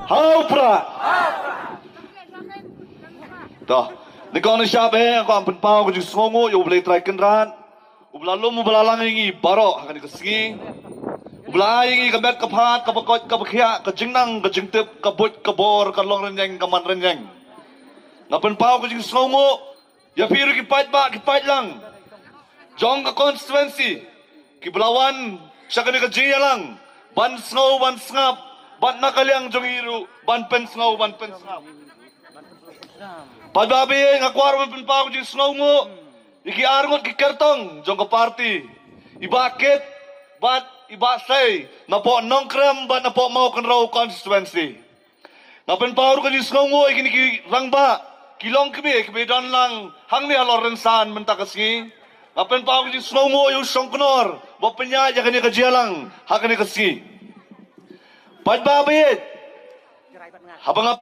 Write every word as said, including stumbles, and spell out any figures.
Ha u Prah. To, nyngkong nyngshap eh, nga kwah pynpaw ka jingsngewnguh ïa U Blei Trai Kynrad, uba la lum uba la lang ïa ngi baroh ha kane ka sngi. Uba la ai ïa ngi ka met ka phad, ka bakoit ka bakhiah, ka jingnang ka jingtip, ka buit ka bor, ka long rynïeng ka man rynïeng. Nga pynpaw ka jingsngewnguh ïa phi ruh ki paidbah ki paidlang jong ka constituency kiba la wan sha kane ka jingïalang ban sngew ban sngap, bad na ka liang jong ngi ruh ban pynsngew ban pynsngap. Paidbah ba ïeit, nga kwah ruh ban pynpaw ka jingsngewnguh ïa ki arngut ki kyrtong jong ka party, i Bah Kit bad i Bah Sei, napoh Nongkrem bad napoh Mawkynrew constituency. Nga pynpaw ruh ka jingsngewnguh ïa kine ki rangbah ki longkmie kiba don lang hangne halor rynsan mynta ka sngi. Nga pynpaw ka jingsngewnguh ïa u Shongknor ba pynïaid ïa kane ka jingïalang ha kane ka sngi. Paidbah ba ïeit, haba nga